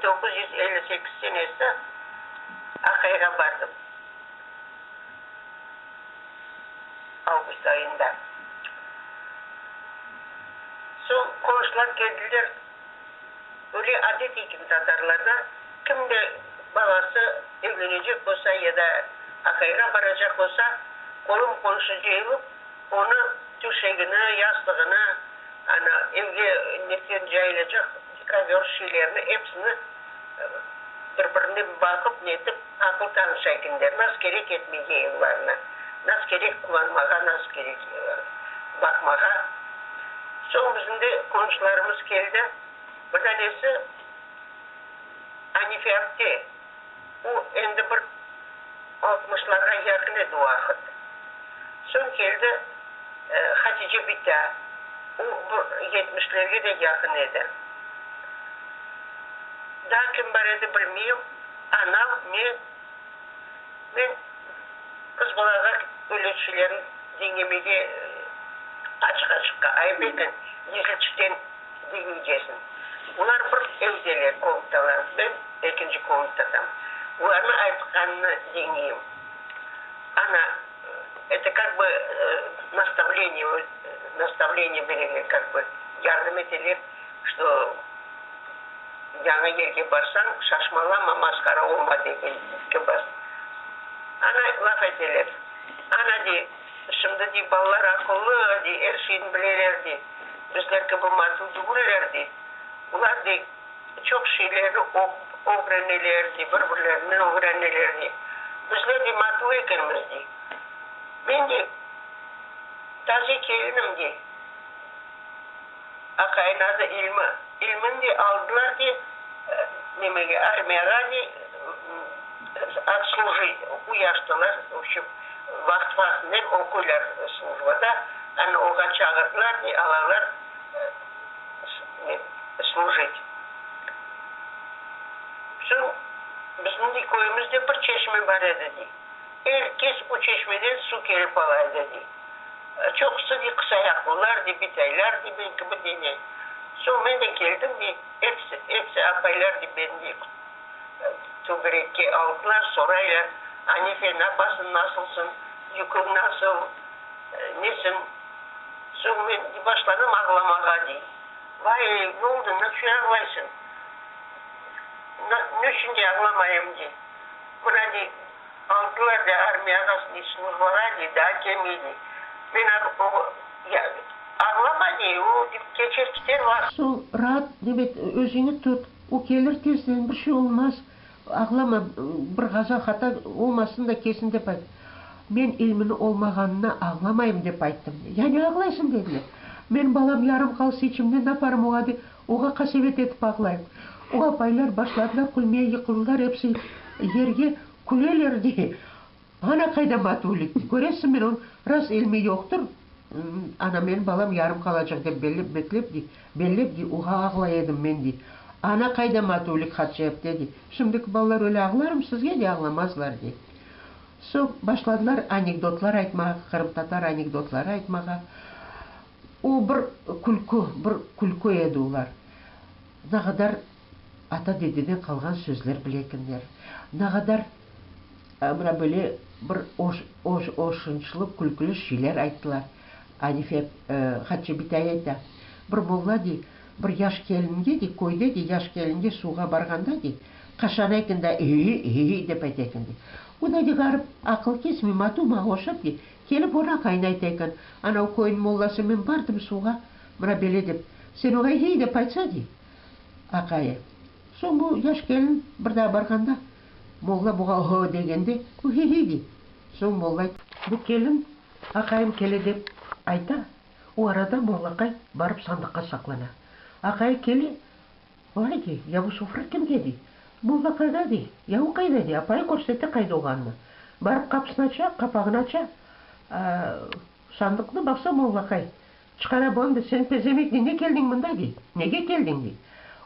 1958 senesi aqayğa bardım, avgust ayında. Soñ qonşular keldiler, öyle adet eken tatarlarda, kimde balası evlenecek bolsa ya da aqayğa baracaq bolsa, qolum-qonşu cıyılıp, onı töşegini, yastığını, ana, evge netken cayılacaq kovör şeylerini epsini bir-birine baqıp, netip, aqıl tanışa ekenler, nasıl kerek etmege evlarına, nasıl kerek qullanmağa, nasıl kerek baqmağa. Soñ bizim de qonşularımız keldi, bir tanesi Anife apte, O endi bir altmışlarğa yaqın edi o vaqıt. Soñ keldi Hatice bita, o bir yetmişlerge de yaqın edi. Daa kim bar edi bilmeyim, anam, men. Men qız balağa öyle şeylerni diñlemege açıq-açıqqa ayıp eken, gizliçikten Diñleycesiñ. Olar bir evdeler, komnatalar, ben ekinci komnatadam. Olarnıñ aytqanını diñleyim. Ana, eto kak bı nastavleniye, nastavleniye bereler, kak bı yardım eteler, çto yañı yerge barsañ, şaşmalama, masqara olma degen kibi. Ana, laf eteler. Ana, dey, şimdi, dey, balalar aqıllı, dey, er şeyni bileler, dey. Bizler kibi matü tügüller, dey. Olar, dey, çoq şeylerni ögreneler, dey, bir-birlerinden ögreneler, dey. Bizler, dey, matü ekenmiz, dey. Men, dey, taze kelinim, dey. Aqayın adı İlmi. İlmini, dey, aldılar, dey, nemege, armiyağa, dey, otslujit, uyaştılar, v obşem, vaqıt-vaqıtınen oquylar slujbada. Ana oğa çağırdılar, dey, alalar slujit. Soñ bizim, dey, köyümizde bir çeşme bar edi, dey. Er kes o çeşmeden suv kelip ala edi, dey. Çoqusı, dey, qısayaqlılar, dey, bitaylar, dey, men kibi, dey, ne. Soñ men de keldim, dey, episi, episi apaylar, dey, meni, dey, tögerekke aldılar, soraylar, Anife, napasıñ, nasılsıñ, yüküñ nasıl, nesiñ? Soñ men başladım ağlamağa, dey. Vay, ne oldı, naçün ağlaysıñ? Neçün de ağlamayım, dey. Mına, dey, aldılar da armiyağa, dey, slujbağa, dey, daa kelmey, dey. Men ağlama, dey, o, keçer kiter vaqıt. Soñ raat, demek, özüñi tut, o kelir tezden, bir şey olmaz, ağlama, bir qaza-hata olmasın da kelsin, dep ayt. Men İlminiñ olmağanına ağlamayım, dep ayttım. Ya ne ağlaysıñ, dediler. Men balam yarım qalsa içimde naparım oğa dep, oğa qasevet etip ağlayım. O apaylar başladılar külmeye, yıqıldılar episi yerge, küleler de. Ana qayda matülik, köresiñ men onı, ras İlmi yoqtır, ana menim balam yarım qalacaq dep bellep beklep dey, bellep dey, oğa ağlay edim men dey. Ana qayda matülik Hatice apte dey, şimdiki balalar öyle ağlarmı sizge dey, ağlamazlar dey. Soñ başladılar anekdotlar aytmağa, qırımtatar anekdotları aytmağa. O bir külkü, bir külkü edi olar. Nağadar ata-dededen qalğan sözler bile ekenler, nağadar mına böyle bir oşunçlı, külküli şeyler ayttılar. Anife Hatice bitay ayta, bir molla dey, bir yaş kelinge dey, köyde dey, yaş kelinge suvğa barğanda dey, qaşana eken da, ey-ey dep ayta eken dey. O da dey, ğarip aqıl kesmey, matu mağa oşap dey, kelip onı aqayına ayta eken, ana o köyniñ mollası men bardım suvğa, mına böyle dep, sen oña ey dep aytsa dey, aqayı. Soñ bu yaş kelin bir daa barğanda, molla buğa o degende, o he-he dey. Soñ molla, bu kelin aqayım kele dep ayta, o arada mollaqay barıp sandıqqa saqlana. Aqayı kele, Vay, dey, ya bu sofra kimge, dey. Molla qayda, dey. Ya o qayda, dey. Apayı körsete qayda olğanını. Barıp qapısını aça, qapağını aça, sandıqnı, baqsa mollaqay çıqara bunı, sen pezemek, dey, ne keldiñ mında, dey, nege keldiñ, dey.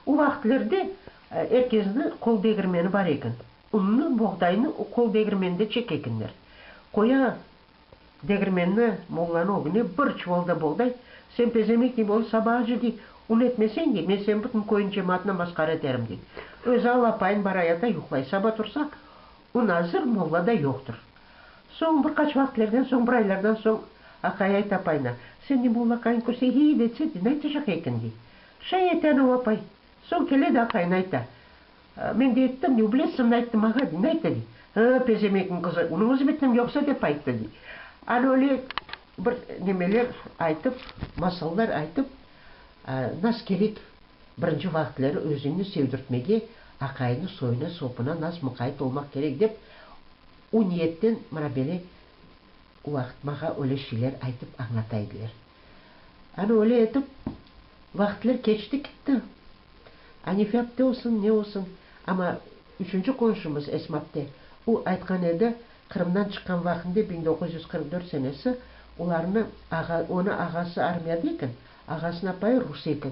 O vaqıtlerde er kesniñ qol degirmeni bar eken. Unnı, boğdaynı o qol degirmeninde çeke ekenler. Qoya Degirmenni mollanıñ ögüne bir çuval da boğday, sen pezemek dey, onı sabaacı dey. Un etmeseñ, dey, men seni bütün köyniñ cemaatına masqara eterim, dey. Özü ala apayın bara yata, yuqlay. Saba tursa, un azır, molla da yoqtır. Soñ, bir qaç vaqıtlerden soñ, bir aylardan soñ, aqay ayta apayına, Sen de molla aqayın körse, hiy detse, dey, naytacaq ekin, dey. Şay ete anav apay. Soñ kele de aqayına ayta, Men de ettim, dey, bilesiñ, ayttım ağa, dey, ne ayttı, dey. Hı, pezemekniñ qızı, unıñız bittim yoqsa, dep ayttı, dey. Ana öyle bir nemeler aytıp, masallar aytıp, nas kerek birinci vaqıtları özüñni sevdirtmege, aqayını soyuna, sopuna nas muqayt olmaq kerek dep, o niyetten mına böyle o vaqıt mağa öyle şeyler aytıp añlata ediler. Ana öyle etip vaqıtlar keçti kitti. Anife apte olsun, ne olsun, amma üçünci qonşumız Esma apte, o aytqan edi, Qırımdan çıqqan vaqtında, 1944 senesi, olarnı ağa, onı ağası armiyada eken, ağasınıñ apayı rus eken.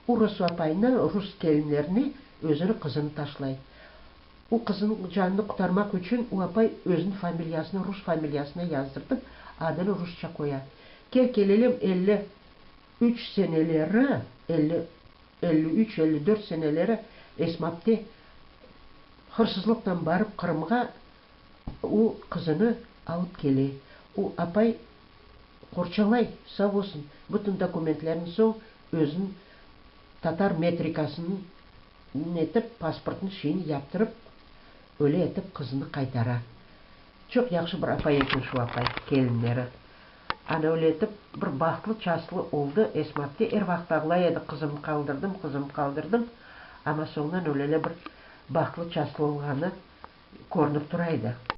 O rus apayına, rus kelinlerine özüni qızını taşlay. O qızınıñ canını qutarmaq içün o apay özüniñ familiyasını rus familiyasına yazdırtıp, adını rusça qoya. Kel kelelem 53 seneleri, 53, 54 seneleri Esma apte hırsızlıqtan barıp Qırımğa o qızını alıp kele. O apay qorçalay, sağ olsun, bütün dokumentlerini soñ özüniñ tatar metrikasını netip, pasportını şeyini yaptırıp, öyle etip qızını qaytara. Çoq yahşı bir apay eken şu apay, kelinleri. Ana öyle etip bir bahtlı çaslı oldı Esma apte, er vaqıt ağlay edi, qızımnı qaldırdım, qızımnı qaldırdım, amma soñundan öylele bir bahtlı çaslı olğanı körünip tura edi.